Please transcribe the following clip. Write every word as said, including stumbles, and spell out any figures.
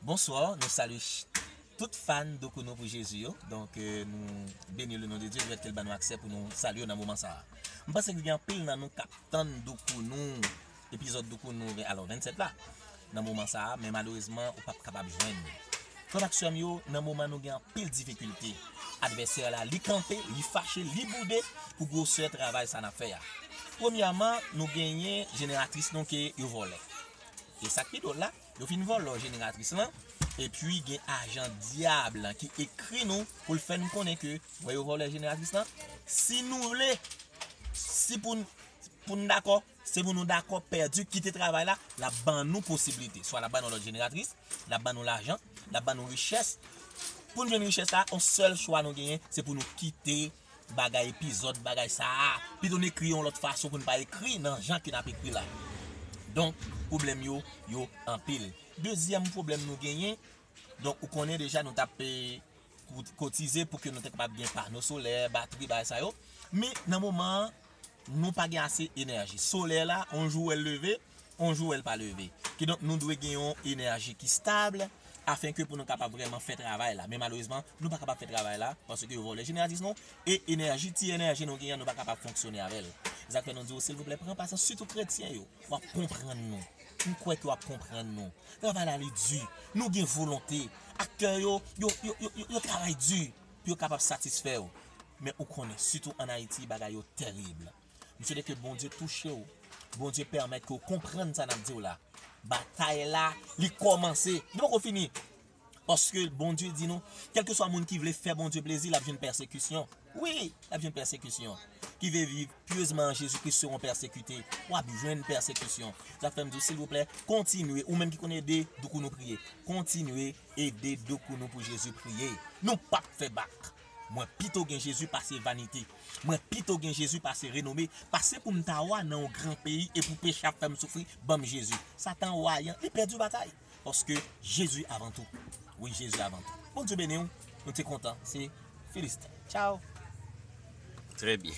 Bonswa, nou salye ch- tout fan Doukounou pou Jezi yo. Donk, euh, nou beni le non de Dye, le fèt ke l ban nou aksè pou nou salye yo nan moman sa a. M panse ke gen anpil nan nou k ap tann Doukounou, epizòd Doukounou, alò, vennsèt la, nan moman sa a, men malerezman, ou p ap kapab jwenn li. Frè m ak sè m yo, nan moman nou gen anpil difikilte. Advèsè la, li kanpe, li fache, li boude pou gwosè travay sa n ap fè a. Premyèman, nou genyen jeneratris nou ke yo vòlè. E sa k pi dwòl la, yo fin vòlò jeneratris lan, epi gen ajan dyab lan ki ekri nou pou l fè n konnen ke, wè yo vòlò jeneratris lan, si nou vle, si pou n, pou n dakò, se pou nou dakò pèdi, kite travay la, l ap ban nou posiblite. Swa l ap ban nou lòt jeneratris, l ap ban nou lajan, l ap ban nou richès. Pou n jwenn richès la, yon sèl chwa nou genyen, se pou nou kite bagay epizòd, bagay sa a. Pito n ekri yon lòt fason pou n pa ekri nan jan ke n ap ekri la. Donk, pwoblèm yo, yo anpil. Dezyèm pwoblèm nou genyen, donk, ou konnen deja nou t ap, eh, kout- kotize pou ke nou te kapab gen pano solè, batri, bagay sa yo. Men, nan moman an, nou pa gen ase enèji. Solè la, yon jou w wè l leve, yon jou w wè l pa leve. Kidonk, nou dwe gen yon enèji ki stab, afenke pou nou kapab vrèman fè travay la. Men malerezman, nou pa kapab fè travay la, paske yo vòlè jeneratris nou, e enèji, ti enèji nou genyen, nou pa kapab fonksyone avè l. Sa k fè nou di w, silvouplè, pran pasyans, sitou kretyen yo. W ap konprann nou. M kwè ke w ap konprann nou. Travay la, li di. Nou gen volonte. Aktè yo, yo, yo, yo, yo, yo travay di pou yo kapab satisfè w. Men ou konnen, sitou ann Ayiti, bagay yo tèrib. M swete ke Bondye touche w. Bondye pèmèt ke w konprann sa n ap di w la. Batay la, li kòmanse. Li poko fini. Paske Bondye di nou, kèlkeswa moun ki vle fè Bondye plezi, l ap jwenn pèsekisyon. Wi, l ap jwenn pèsekisyon. Ki vle viv pyezman an Jezikri, seront pèsekite. W ap jwenn pèsekisyon. Sa fè m di w, silvouplè, kontinye. Ou menm ki konn ede Doukounou priye, kontinye ede Doukounou pou Jezi priye. Nou p ap fè bak. Mwen pito gen Jezi pase vanite. Mwen pito gen Jezi pase renome. Pase pou m ta wa nan yon gran peyi e pou peche ap fè m soufri, ban m Jezi. Satan wa an, li pèdi batay. Paske Jezi avan tou. Wi, Jezi avan tou. Bondye beni w. Nou te kontan. Se Filistin. Tchao. Trè byen.